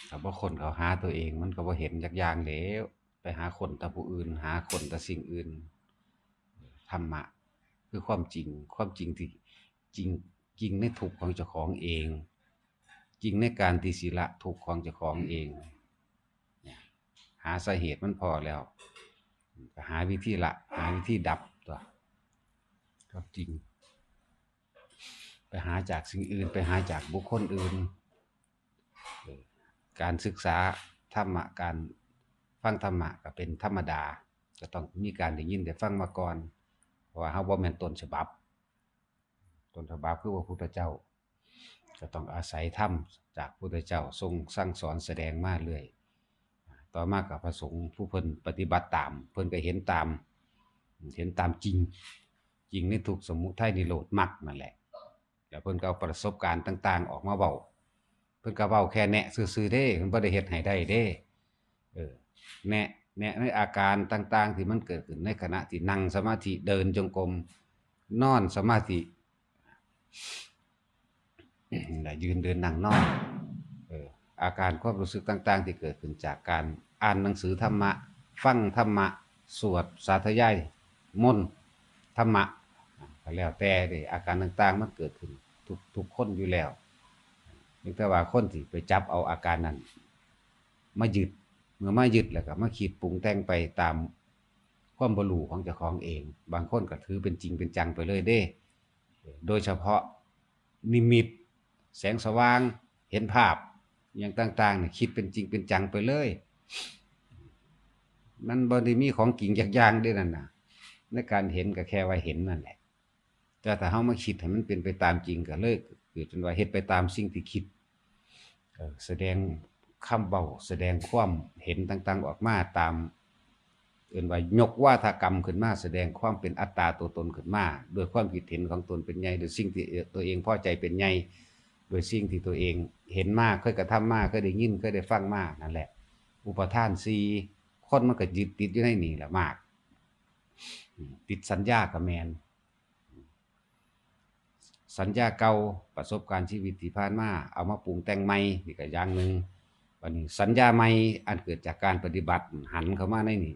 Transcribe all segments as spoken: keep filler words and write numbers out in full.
ถ้าบ่ค้นเข้าหาตัวเอง มันก็บ่เห็นจักอย่างแล้ว ไปหาค้นแต่ผู้อื่น หาค้นแต่สิ่งอื่น ธรรมะคือความจริง ความจริงที่จริง จริงในทุกข์ของเจ้าของเอง จริงในการที่สิละทุกข์ของเจ้าของเอง เนี่ย หาสาเหตุมันพ้อแล้ว ก็หาวิธีละ หาวิธีดับตัว ความจริง ไปหาจากสิ่งอื่น ไปหาจากบุคคลอื่น เออ การศึกษาธรรมะ การฟังธรรมะก็เป็นธรรมดา ก็ต้องมีการได้ยินได้ฟังมาก่อน เพราะว่าเราบ่แม่นต้นฉบับ ต้นฉบับคือพระพุทธเจ้า ก็ต้องอาศัยธรรมจากพุทธเจ้าทรงสั่งสอนแสดงมาเรื่อย ต่อมาก็พระสงฆ์ผู้เพิ่นปฏิบัติตาม เพิ่นก็เห็นตาม เห็นตามจริง จริงในทุกข์สมุทัยนิโรธมรรคนั่นแหละ แล้วเพิ่นก็เอาประสบการณ์ต่างๆ ออกมาเว้า เพิ่นก็เว้าแค่แนะซื่อๆ เด้ เพิ่นบ่ได้เฮ็ดให้ได้เด้ เออ แนะ แนะในอาการต่างๆ ที่มันเกิดขึ้นในขณะที่นั่งสมาธิ เดินจงกรม นอนสมาธิ และยืนเดินนั่งนอน เออ อาการความรู้สึกต่างๆ ที่เกิดขึ้นจากการอ่านหนังสือธรรมะ ฟังธรรมะ สวดสาธยายมนต์ธรรมะ ก็แล้วแต่เด้ อาการต่างๆ มันเกิดขึ้นทุก ทุกคนอยู่แล้ว เพียงแต่ว่าคนที่ไปจับเอาอาการนั้นมายึด เมื่อมายึดแล้วก็มาคิดปรุงแต่งไปตามความบ่รู้ของเจ้าของเอง บางคนก็ถือเป็นจริงเป็นจังไปเลยเด้ โดยเฉพาะนิมิต แสงสว่าง เห็นภาพ อย่างต่างๆ นี่คิดเป็นจริงเป็นจังไปเลย มันบ่ได้มีของจริงจักอย่างเด้นั่นน่ะ ในการเห็นก็แค่ว่าเห็นนั่นแหละ แต่ถ้าเฮามาคิดให้มันเป็นไปตามจริงก็เลยเกิดเป็นว่าเฮ็ดไปตามสิ่งที่คิด เอ่อ แสดงคำเว้า แสดงความเห็นต่างๆ ออกมาตาม เอิ้นว่ายกวาทกรรมขึ้นมา แสดงความเป็นอัตตาตัวตนขึ้นมา ด้วยความคิดเห็นของตนเป็นใหญ่ ด้วยสิ่งที่ตัวเองพอใจเป็นใหญ่ ด้วยสิ่งที่ตัวเองเห็นมา เคยกระทำมา เคยได้ยิน เคยได้ฟังมา นั่นแหละ อุปาทานสี่ คนมันก็ยึดติดอยู่ในนี่แหละมาก อืม ติดสัญญาก็แม่น สัญญาเก่า ประสบการณ์ชีวิตที่ผ่านมา เอามาปรุงแต่งใหม่ นี่ก็อย่างหนึ่ง บัดนี้สัญญาใหม่อันเกิดจากการปฏิบัติหันเข้ามาในนี่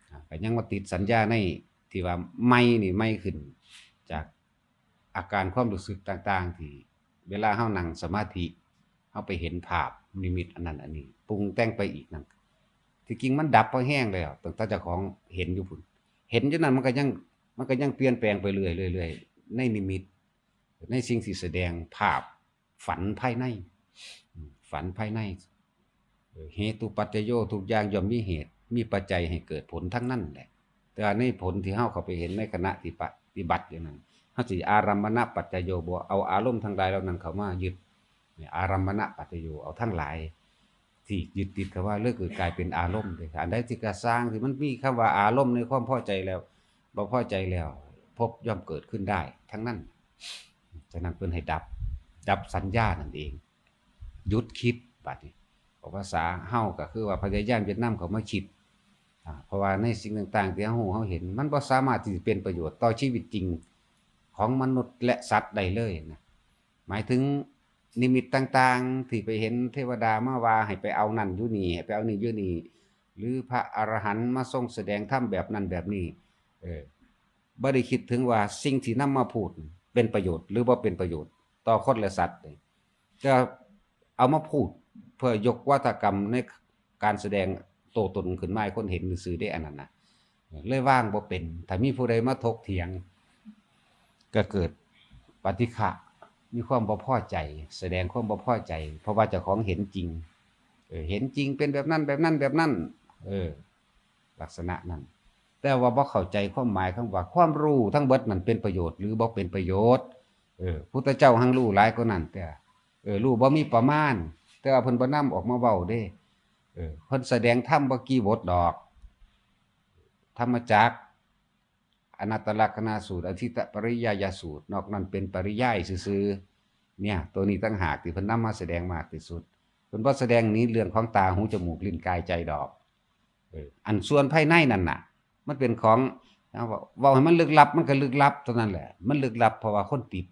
อ่า ก็ยังมาติดสัญญาในที่ว่าใหม่นี่ใหม่ขึ้น จากอาการความรู้สึกต่างๆ ที่เวลาเฮานั่งสมาธิ เฮาไปเห็นภาพนิมิตอันนั้นอันนี้ ปรุงแต่งไปอีกนั่น ที่จริงมันดับพอแห้งแล้ว ตั้งแต่เจ้าของเห็นอยู่พุ้น เห็นอยู่นั่นมันก็ยัง มันก็ยังเปลี่ยนแปลงไปเรื่อยๆ เรื่อยๆ ในนิมิต ในสิ่งที่แสดงภาพฝันภายใน อืม ฝันภายใน เออ เหตุปัจจโย ทุกอย่างย่อมมีเหตุ มีปัจจัยให้เกิดผลทั้งนั้นแหละ แต่ว่าในผลที่เฮาเข้าไปเห็นในขณะที่ปฏิบัติอยู่นั้น เฮาสิอารัมมณปัจจโยบ่ เอาอารมณ์ทั้งหลายเหล่านั้นเข้ามายึด เนี่ย อารัมมณปัจจโย เอาทั้งหลายที่ยึดติดเข้ามา เลยเกิดกลายเป็นอารมณ์เด้ อันใดที่กระซ่างที่มันมีคำว่าอารมณ์ในความพอใจแล้ว บ่พอใจแล้ว ภพย่อมเกิดขึ้นได้ทั้งนั้น ฉะนั้นเพิ่นให้ดับ ดับสัญญานั่นเอง หยุดคิด บัดนี้ เอาภาษาเฮาก็คือว่าพยายามจะนำเข้ามาคิด อ่า เพราะว่าในสิ่งต่างๆ ที่เฮารู้เฮาเห็น มันบ่สามารถที่จะเป็นประโยชน์ต่อชีวิตจริงของมนุษย์และสัตว์ได้เลยนะ หมายถึงนิมิตต่างๆ ที่ไปเห็นเทวดามาว่าให้ไปเอานั่นอยู่นี่ ให้ไปเอานี่อยู่นี่ หรือพระอรหันต์มาทรงแสดงธรรมแบบนั้นแบบนี้ เออ บ่ได้คิดถึงว่าสิ่งที่นำมาพูดเป็นประโยชน์หรือบ่เป็นประโยชน์ต่อคนและสัตว์เลย จะเอามาพูดเพื่อยกวาทกรรมในการแสดงตัวตนขึ้นมาให้คนเห็นซื่อๆ เด้ อันนั้นนะ เลยวางบ่เป็น ถ้ามีผู้ใดมาถกเถียง ก็เกิดปฏิฆะ มีความบ่พอใจ แสดงความบ่พอใจ เพราะว่าเจ้าของเห็นจริง เออ เห็นจริงเป็นแบบนั้น แบบนั้น แบบนั้น เออ ลักษณะนั้น แต่ว่าบ่เข้าใจความหมายคำว่าความรู้ทั้งเบิดนั้นเป็นประโยชน์หรือบ่เป็นประโยชน์ เออ พุทธเจ้าหั้งรู้หลายกว่านั้น แต่ เออ รู้บ่มีประมาณ แต่ว่าเพิ่นบ่นำออกมาเว้าเด้ เออ เพิ่นแสดงธรรมบ่กี่บทดอก ธรรมจักร อนัตตลักษณสูตร อธิตปริยายสูตร นอกนั้นเป็นปริยายซื่อๆ เนี่ย ตัวนี้ต่างหากที่เพิ่นนำมาแสดงมากที่สุด เพิ่นบ่แสดงหนีเรื่องของตา หู จมูก ลิ้น กาย ใจดอก เออ อันส่วนภายในนั่นน่ะ มันเป็นของ เว้าให้มันลึกลับ มันก็ลึกลับเท่านั้นแหละ มันลึกลับเพราะว่าคนติด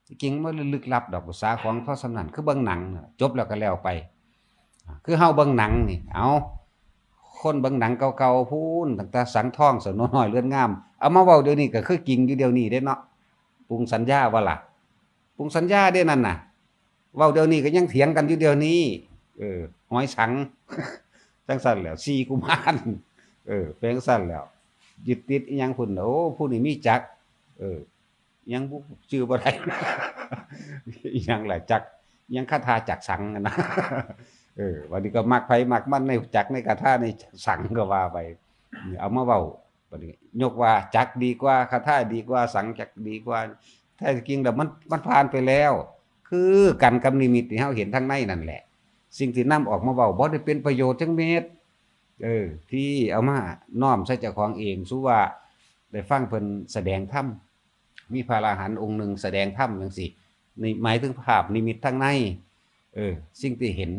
ที่จริงมันบ่ได้ลึกลับดอก ภาษาของเขาส่ำนั้น คือเบิ่งหนังน่ะ จบแล้วก็แล้วไป คือเฮาเบิ่งหนังนี่ เอา คนเบิ่งหนังเก่าๆ พู้น ตั้งแต่สังทอง สโนน้อย เลือดงาม เอามาเว้าเดี๋ยวนี้ก็คือจริงอยู่เดี๋ยวนี้เด้เนาะ ปรุงสัญญาว่าล่ะ ปรุงสัญญาเด้นั่นน่ะ เว้าเดี๋ยวนี้ก็ยังเถียงกันอยู่เดี๋ยวนี้ เออ หอยสัง จังซั่นแหล้ว สี่กุมาร เออ เป็นจังซั่นแหล้ว ยึดติดอิหยังพุ้น โอ้ ผู้นี้มีจักร เออ ยังบ่ ชื่อบ่ได้ อิหยังล่ะ จักร ยังคาถาจักรสังนะ เออ วันนี้ก็มักไผมักมันในจักรในคาถาในสังก็ว่าไป เอามาเว้า บัดนี้ยกว่าจักรดีกว่า คาถาดีกว่า สังจักรดีกว่า แท้จริงแล้วมัน มันผ่านไปแล้ว คือกันกับนิมิตที่เฮาเห็นทางในนั่นแหละ สิ่งที่นำออกมาเว้าบ่ได้เป็นประโยชน์จักเม็ด เออ ที่เอามาน้อมใส่เจ้าของเอง สู้ว่าได้ฟังเพิ่นแสดงธรรม มีพระอรหันต์องค์หนึ่งแสดงธรรมจังซี่ นี่หมายถึงภาพนิมิตทางใน เออ สิ่งที่เห็น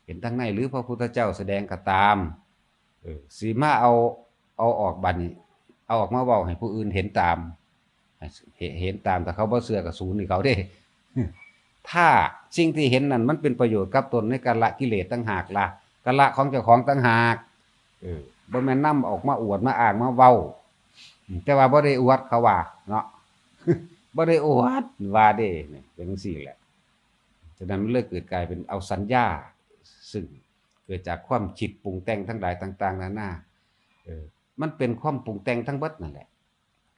เห็นทางใน หรือพระพุทธเจ้าแสดงก็ตาม เออ สิมาเอา เอาออกบัดนี้ เอาออกมาเว้าให้ผู้อื่นเห็นตาม เห็น เห็นตาม แต่เขาบ่เชื่อก็สูนให้เขาเด้ ถ้าสิ่งที่เห็นนั่นมันเป็นประโยชน์กับตนในการละกิเลสต่างหากล่ะ การละของเจ้าของต่างหาก เออ บ่แม่นนำออกมาอวดมาอ้างมาเว้า แต่ว่าบ่ได้อวดเขาว่าเนาะ บ่ได้อวดว่าเด้ นี่เป็นจังซี่แหละ ฉะนั้นมันเลยเกิดกลายเป็นเอาสัญญา ซึ่งเกิดจากความคิดปรุงแต่งทั้งหลายต่างๆ นานา เออ มันเป็นความปรุงแต่งทั้งเบิดนั่นแหละ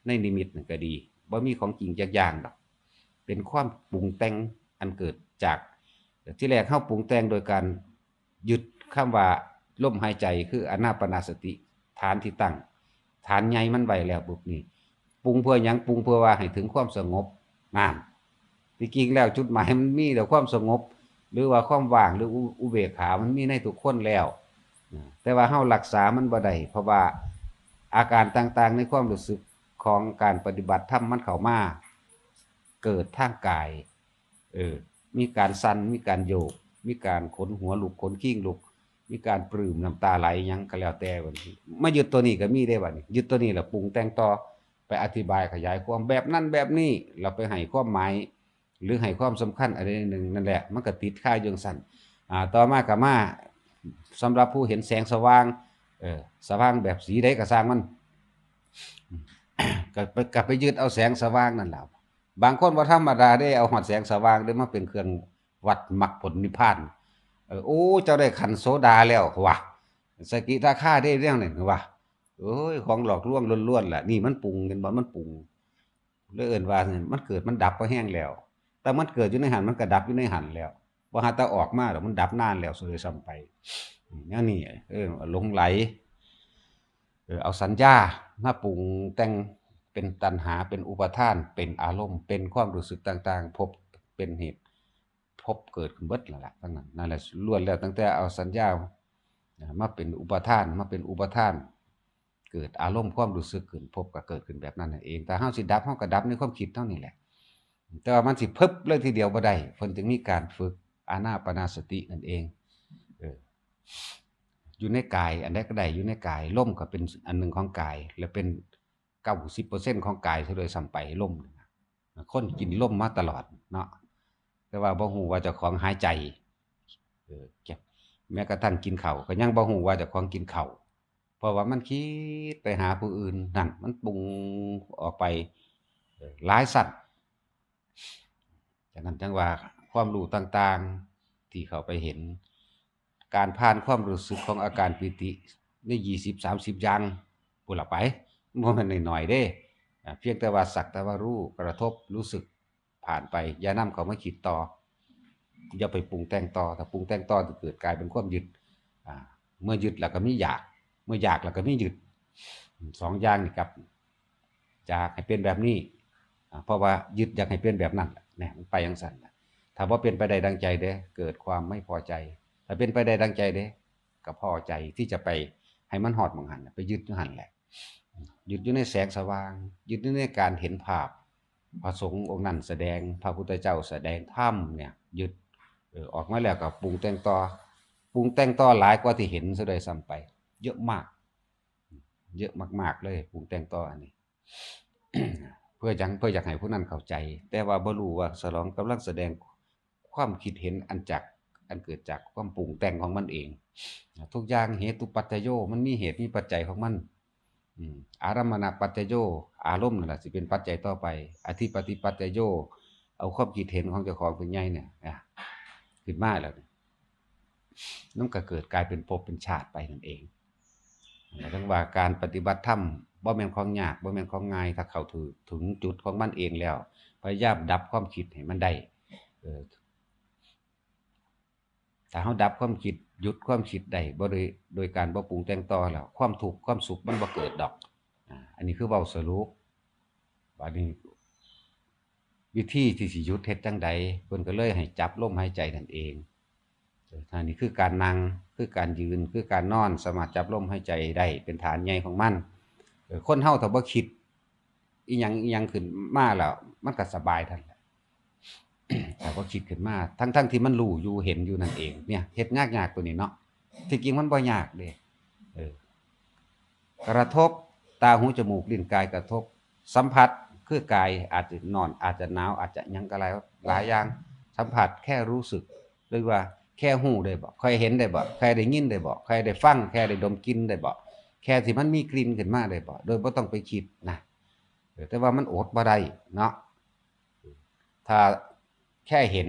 ในนิมิตนั่นก็ดี บ่มีของจริงจักอย่างดอก เป็นความปรุงแต่งอันเกิดจาก ที่แรกเฮาปรุงแต่งโดยการยึดคำว่าลมหายใจ คืออานาปานสติ ฐานที่ตั้ง ฐานใหญ่มันไว้แล้วปุ๊บนี่ ปรุงเพื่อหยัง ปรุงเพื่อว่าให้ถึงความสงบ นั่น ที่จริงแล้วจุดหมายมันมีแต่ความสงบ หรือว่าความว่าง หรืออุ อุเบกขา มันมีในทุกคนแล้ว แต่ว่าเฮารักษามันบ่ได้ เพราะว่าอาการต่างๆ ในความรู้สึกของการปฏิบัติธรรมมันเข้ามา เกิดทางกาย เออ มีการสั่น มีการโยก มีการขนหัวลุก ขนคิงลุก มีการปลื้ม น้ำตาไหล หยังก็แล้วแต่ มายึดตัวนี้ก็มีได้บัดนี้ ยึดตัวนี้แหละปรุงแต่งต่อ ไปอธิบายขยายความแบบนั้นแบบนี้ เราไปให้ความหมาย หรือให้ความสำคัญอะไรหนึ่ง นั่นแหละ มันก็ติดคาอยู่จั่งซั่น อ่า ต่อมาก็มา สำหรับผู้เห็นแสงสว่าง เออ สว่างแบบสีใดก็ช่างมัน ก็ไป ก็ไปยึดเอาแสงสว่างนั่นแหละ บางคนบ่ธรรมดาเด้ เอาฮอดแสงสว่างเด้มาเป็นเครื่องวัดมรรคผลนิพพาน เออ โอ้ เจ้าได้ขั้นโสดาแล้วว่ะ สกิทาคาได้เรื่องหนึ่งว่ะ เอ้ย ของหลอกลวงล้วนๆ แหละ นี่มันปรุง เห็นบ่ มันปรุง เลยเอิ้นว่ามันเกิดมันดับพอแฮงแล้ว แต่มันเกิดอยู่ในหั้น มันก็ดับอยู่ในหั้นแล้ว บ่หาแต่ออกมาดอก มันดับนานแล้วซะด้วยซ้ำไป อืม แนวนี้ เออ หลงไหล เออ เอาสัญญามาปรุงแต่งเป็นตัณหา เป็นอุปาทาน เป็นอารมณ์ เป็นความรู้สึกต่างๆ ภพเป็นเหตุ ภพเกิดขึ้นเบิดแล้วล่ะ ทั้งนั้น นั่นแหละ ล้วนแล้วตั้งแต่เอาสัญญา นะ มาเป็นอุปาทาน มาเป็นอุปาทาน เกิดอารมณ์ความรู้สึกขึ้น ภพก็เกิดขึ้นแบบนั้นนั่นเอง แต่เฮาสิดับ เฮาก็ดับในความคิดเท่านี้แหละ แต่ว่ามันสิพึบเลยทีเดียวบ่ได้ เพิ่นจึงมีการฝึกอานาปานสตินั่นเอง เออ อยู่ในกาย อันใดก็ได้ อยู่ในกาย ลมก็เป็นอันหนึ่งของกาย และเป็น เก้าสิบเปอร์เซ็นต์ ของกายซะด้วยซ้ำไป ลมนี่นะ คนกินลมมาตลอดเนาะ แต่ว่าบ่ฮู้ว่าเจ้าของหายใจ เออ แม้กระทั่งกินข้าวก็ยังบ่ฮู้ว่าเจ้าของกินข้าว เพราะว่ามันคิดไปหาผู้อื่น นั่น มันปรุงออกไป เออ หลายชั้น ฉะนั้นจั่งว่าความรู้ต่างๆ ที่เข้าไปเห็น การผ่านความรู้สึกของอาการปีติใน ยี่สิบ สามสิบ อย่าง พู้นละไป บ่แม่นน้อยๆ เด้ อ่า เพียงแต่ว่าสักแต่ว่ารู้ กระทบ รู้สึก ผ่านไป อย่านำเข้ามาคิดต่อ อย่าไปปรุงแต่งต่อ ถ้าปรุงแต่งต่อจะเกิดกลายเป็นความยึด อ่า เมื่อยึดแล้วก็มีอยาก เมื่ออยากแล้วก็มียึด สองอย่างนี่ครับ อยากให้เป็นแบบนี้ อ่า เพราะว่ายึดอยากให้เป็นแบบนั้นแหละ เนี่ย มันไปจั่งซั่นน่ะ ถ้าบ่เป็นไปได้ดังใจเด้ เกิดความไม่พอใจ ถ้าเป็นไปได้ดังใจเด้ ก็พอใจที่จะไปให้มันฮอดหม่องหั้นน่ะ ไปยึดอยู่หั้นแหละ ยึดอยู่ในแสงสว่าง ยึดอยู่ในการเห็นภาพ พระสงฆ์องค์นั้นแสดง พระพุทธเจ้าแสดงธรรมเนี่ย ยึด เออ ออกมาแล้วก็ปรุงแต่งต่อ ปรุงแต่งต่อหลายกว่าที่เห็นซะด้วยซ้ำไป เยอะมาก เยอะมากๆ เลย ปรุงแต่งต่ออันนี้ เพื่อหยัง เพื่ออยากให้ผู้นั้นเข้าใจ แต่ว่าบ่รู้ว่าสนองกำลังแสดงความคิดเห็นอันจาก อันเกิดจากความปรุงแต่งของมันเอง ทุกอย่างเหตุปัจจโย มันมีเหตุมีปัจจัยของมัน อืม อารมมณปัจจโย อารมณ์นั่นแหละสิเป็นปัจจัยต่อไป อธิปฏิปัจจโย เอาความคิดเห็นของเจ้าของเป็นใหญ่เนี่ย อ่ะ ขึ้นมาแล้วเนี่ย มันก็เกิดกลายเป็นภพเป็นชาติไปนั่นเอง แล้วถึงว่าการปฏิบัติธรรมบ่แม่นของยาก บ่แม่นของง่าย ถ้าเข้าถึง ถึงจุดของมันเองแล้ว พยายามดับความคิดให้มันได้ เออ ถ้าเราดับความคิด หยุดความคิดได้ บ่โดย โดยการบ่ปรุงแต่งต่อแล้ว ความทุกข์ความสุขมันบ่เกิดดอก อ่า อันนี้คือเว้าสรุป บัดนี้ วิธีที่สิหยุดเฮ็ดจั่งใด เพิ่นก็เลยให้จับลมหายใจนั่นเอง เออ อันนี้คือการนั่ง คือการยืน คือการนอน สามารถจับลมหายใจได้เป็นฐานใหญ่ของมัน เออ คนเฮาถ้าบ่คิด อีหยังอีหยังขึ้นมาแล้ว มันก็สบายทันแหละ ถ้าบ่คิดขึ้นมา ทั้งๆที่มันรู้อยู่เห็นอยู่นั่นเอง เนี่ย เฮ็ดยากๆตัวนี้เนาะ ที่จริงมันบ่ยากเด้ เออ กระทบ ตา หู จมูก ลิ้น กาย กระทบ สัมผัส คือกาย อาจจะร้อน อาจจะหนาว อาจจะหยังก็หลาย หลายอย่าง สัมผัส แค่รู้สึก หรือว่าแค่ฮู้ได้บ่ แค่เห็นได้บ่ แค่ได้ยินได้บ่ แค่ได้ฟัง แค่ได้ดมกลิ่นได้บ่ แค่ที่มันมีกลิ่นขึ้นมาได้บ่ โดยบ่ต้องไปคิดนะ เออ แต่ว่ามันอดบ่ได้เนาะ ถ้าแค่เห็น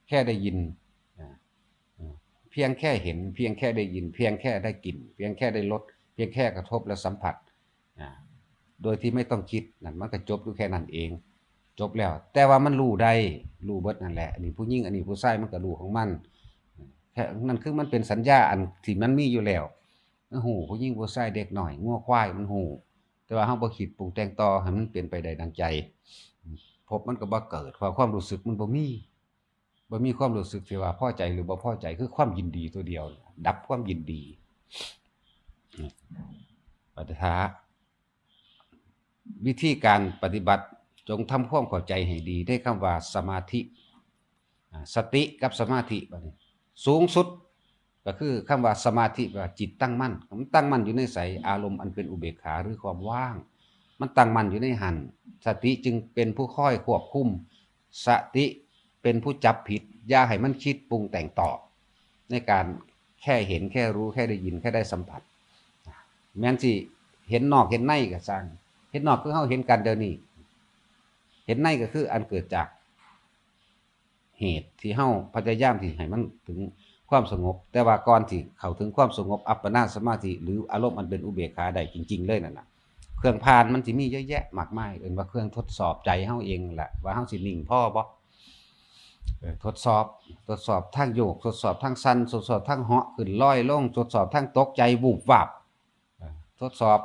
แค่ได้ยิน อ่า อ่า เพียงแค่เห็น เพียงแค่ได้ยิน เพียงแค่ได้กลิ่น เพียงแค่ได้รส เพียงแค่กระทบและสัมผัส อ่า โดยที่ไม่ต้องคิด นั่นมันก็จบอยู่แค่นั้นเอง จบแล้ว แต่ว่ามันรู้ได้ รู้เบิดนั่นแหละ อันนี้ผู้หญิง อันนี้ผู้ชาย มันก็รู้ของมัน แค่นั้นคือมันเป็นสัญญาอันที่มันมีอยู่แล้ว ฮู้ ผู้หญิงผู้ชาย เด็กน้อย งัวควาย มันฮู้ แต่ว่าเราบ่คิดปรุงแต่งต่อให้มันเป็นไปได้ดังใจ ภพมันก็บ่เกิด เพราะความรู้สึกมันบ่มี บ่มีความรู้สึกที่ว่าพอใจหรือบ่พอใจ คือความยินดีตัวเดียว ดับความยินดี ปัจจทา วิธีการปฏิบัติ จงทำความเข้าใจให้ดีในคำว่าสมาธิ อ่า สติกับสมาธิ บัดนี้ สูงสุดก็คือคำว่าสมาธิ แปลว่าจิตตั้งมั่น มันตั้งมั่นอยู่ในใส อารมณ์อันเป็นอุเบกขาหรือความว่าง มันตั้งมั่นอยู่ในหั้น สติจึงเป็นผู้คอยควบคุม สติเป็นผู้จับผิด อย่าให้มันคิดปรุงแต่งต่อ ในการแค่เห็น แค่รู้ แค่ได้ยิน แค่ได้สัมผัส แม้นสิเห็นนอกเห็นในก็ซ่าง เห็นนอกคือเฮาเห็นกันเดี๋ยวนี้ เห็นในก็คืออันเกิดจากเหตุที่เฮาพยายามที่ให้มันถึงความสงบ แต่ว่าก่อนที่เข้าถึงความสงบอัปปนาสมาธิ หรืออารมณ์อันเป็นอุเบกขาได้จริงๆเลยนั่นน่ะ เครื่องผ่านมันสิมีเยอะแยะมากมาย เอิ้นว่าเครื่องทดสอบใจเฮาเองแหละ ว่าเฮาสินิ่งพอบ่ เออ ทดสอบ ทดสอบทางโยก ทดสอบทางสั่น ทดสอบทางเหาะขึ้นลอยลง ทดสอบทางตกใจวูบวาบ เออ ทดสอบ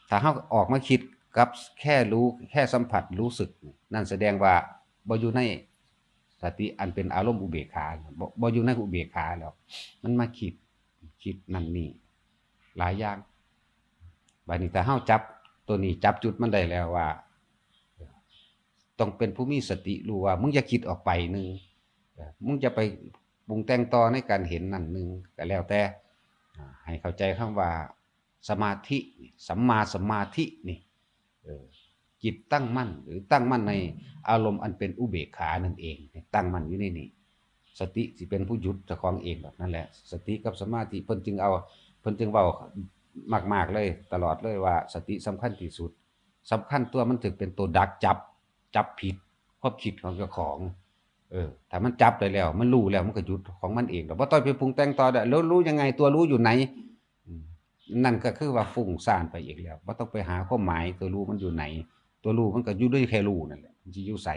ถ้าเฮาออกมาคิดกับแค่รู้ แค่สัมผัสรู้สึก นั่นแสดงว่าบ่อยู่ในสติอันเป็นอารมณ์อุเบกขา บ่ บ่อยู่ในอุเบกขาแล้ว มันมาคิด คิดนั่นนี่ หลายอย่าง บัดนี้ถ้าเฮาจับตัวนี้ จับจุดมันได้แล้วว่า ต้องเป็นผู้มีสติรู้ว่ามึงอย่าคิดออกไป หนึ่ง เอ่อ มึงจะไปปรุงแต่งต่อในการเห็นนั่น หนึ่ง ก็แล้วแต่ อ่า ให้เข้าใจคำว่าสมาธิ สัมมาสมาธินี่ เออ จิตตั้งมั่น หรือตั้งมั่นในอารมณ์อันเป็นอุเบกขานั่นเอง ตั้งมั่นอยู่ในนี่ สติสิเป็นผู้หยุดเจ้าของเองแบบนั้นแหละ สติกับสมาธิ เพิ่นจึงเอา เพิ่นจึงเว้ามากๆเลย ตลอดเลยว่าสติสำคัญที่สุด สำคัญตัวมันถึงเป็นตัวดักจับ จับผิดความคิดของเจ้าของ เออ ถ้ามันจับได้แล้ว มันรู้แล้ว มันก็หยุดของมันเอง เราบ่ต้องไปปรุงแต่งต่อได้ แล้วรู้ยังไง ตัวรู้อยู่ไหน อืม นั่นก็คือว่าฟุ้งซ่านไปอีกแล้ว บ่ต้องไปหาความหมาย ตัวรู้มันอยู่ไหน ตัวรู้มันก็อยู่ด้วยแค่รู้นั่นแหละ มันสิอยู่ไส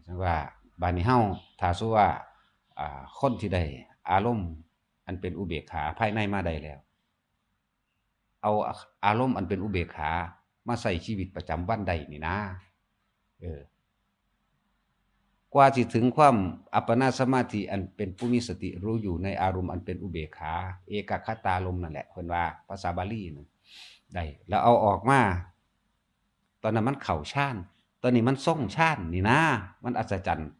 จั่งว่า บาดนี้เฮา ถ้าสมมุติว่า อ่า คนที่ได้อารมณ์อันเป็นอุเบกขาภายในมาได้แล้ว เอาอารมณ์อันเป็นอุเบกขามาใช้ชีวิตประจำวันได้นี่นะ เออ กว่าสิถึงความอัปปนาสมาธิอันเป็นผู้มีสติรู้อยู่ในอารมณ์อันเป็นอุเบกขา เอกัคคตารมณ์นั่นแหละ เพิ่นว่าภาษาบาลีนั่น ได้ แล้วเอาออกมา ตอนนั้นมันเข้าฌาน ตอนนี้มันทรงฌานนี่นะ มันอัศจรรย์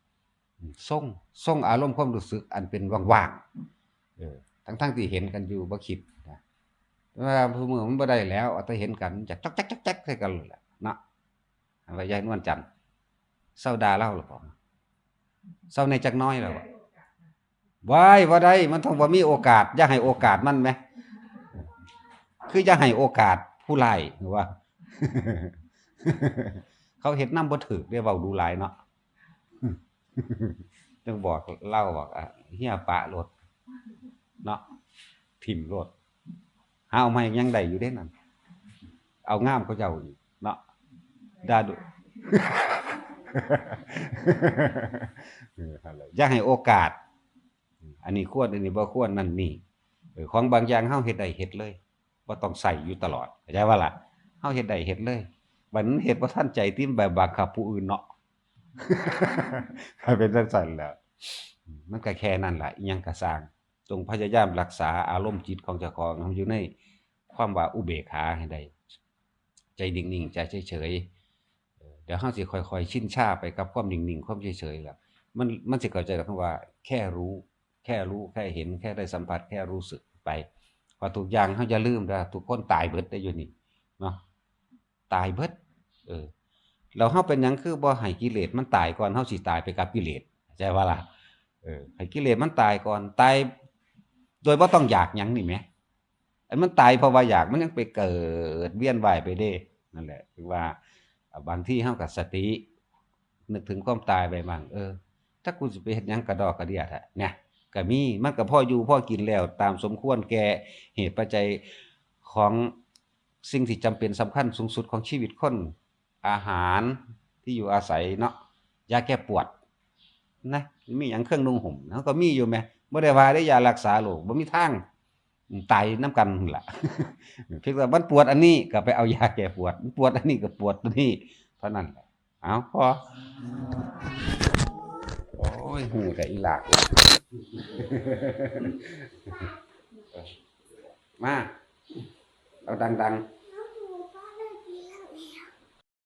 อืม ทรง ทรงอารมณ์ความรู้สึกอันเป็นว่างๆ เออ ทั้งๆที่เห็นกันอยู่บ่คิดนะ แต่ว่าผู้มือมันบ่ได้แล้ว เอาแต่เห็นกัน จักจักจักจักจักใส่กันเลยแหละเนาะ อันว่ายายนวลจันทร์ เซาด่าเล่าหรือเปล่า เซาแหน่จักหน่อยแล้วบ่ ว้าย บ่ได้ มันต้องบ่มีโอกาส อย่าให้โอกาสมันแหม คืออย่าให้โอกาสผู้ร้าย ว่า เขาเฮ็ดนำบ่ถูกเด้ เว้าดูหลายเนาะ ต้องบอก เล่าบอก อ่ะ เฮียปะโลด เนาะ ถิ่มโลด หาเอาใหม่ยังได้อยู่เด้นั่น เอางามกว่าเจ้าอีกเนาะ ด่าดุ เออ นั่นแหละ อย่าให้โอกาส อันนี้ควร อันนี้บ่ควร นั่นนี่ เออ ของบางอย่างเฮาเฮ็ดได้เฮ็ดเลย บ่ต้องใส่อยู่ตลอด เข้าใจบ่ล่ะ เฮาเฮ็ดได้เฮ็ดเลย บัดมันเฮ็ดบ่ทันใจติ มันไปบังคับผู้อื่นเนาะ ถ้าเป็นจั่งซั้นแล้ว มันก็แค่นั้นล่ะ อิหยังก็ซ่าง จงพยายามรักษาอารมณ์จิตของเจ้าของให้อยู่ในความว่าอุเบกขาให้ได้ ใจนิ่งๆ ใจเฉยๆ เออ เดี๋ยวเฮาสิค่อยๆ ชินชาไปกับความนิ่งๆ ความเฉยๆ ล่ะ มัน มันสิเข้าใจคำว่าแค่รู้ แค่รู้ แค่เห็น แค่ได้สัมผัส แค่รู้สึกไป เพราะทุกอย่างเฮาอย่าลืมเด้อ ทุกคนตายเบิดได้อยู่นี่ เนาะ ตายเบิด เออ แล้วเฮาเป็นหยังคือบ่ให้กิเลสมันตายก่อน เฮาสิตายไปกับกิเลส เข้าใจบ่ล่ะ เออ ให้กิเลสมันตายก่อน ตายโดยบ่ต้องอยากหยังนี่แหม อันมันตายเพราะว่าอยาก มันยังไปเกิดเวียนว่ายไปเด้ นั่นแหละ คือว่า อ่า บางทีเฮาก็สติ นึกถึงความตายไปบ้าง เออ ถ้ากูสิไปเฮ็ดหยังกระดอกกระเดียแท้ เนี่ย ก็มี มันก็พออยู่พอกินแล้ว ตามสมควรแก่เหตุปัจจัยของสิ่งที่จำเป็นสำคัญสูงสุดของชีวิตคน อาหาร ที่อยู่อาศัยเนาะ ยาแก้ปวด นะ มีหยังเครื่องนุ่งห่ม เฮาก็มีอยู่แหม บ่ได้ว่าได้ยารักษาโรค บ่มีทาง ตายนำกันนั่นล่ะ เพียงแต่มันปวดอันนี้ก็ไปเอายาแก้ปวด มันปวดอันนี้ก็ปวดตัวนี้ เท่านั้นแหละ เอา พอ โอ้ย ฮู้แต่อีหลาก มา เอาดังๆ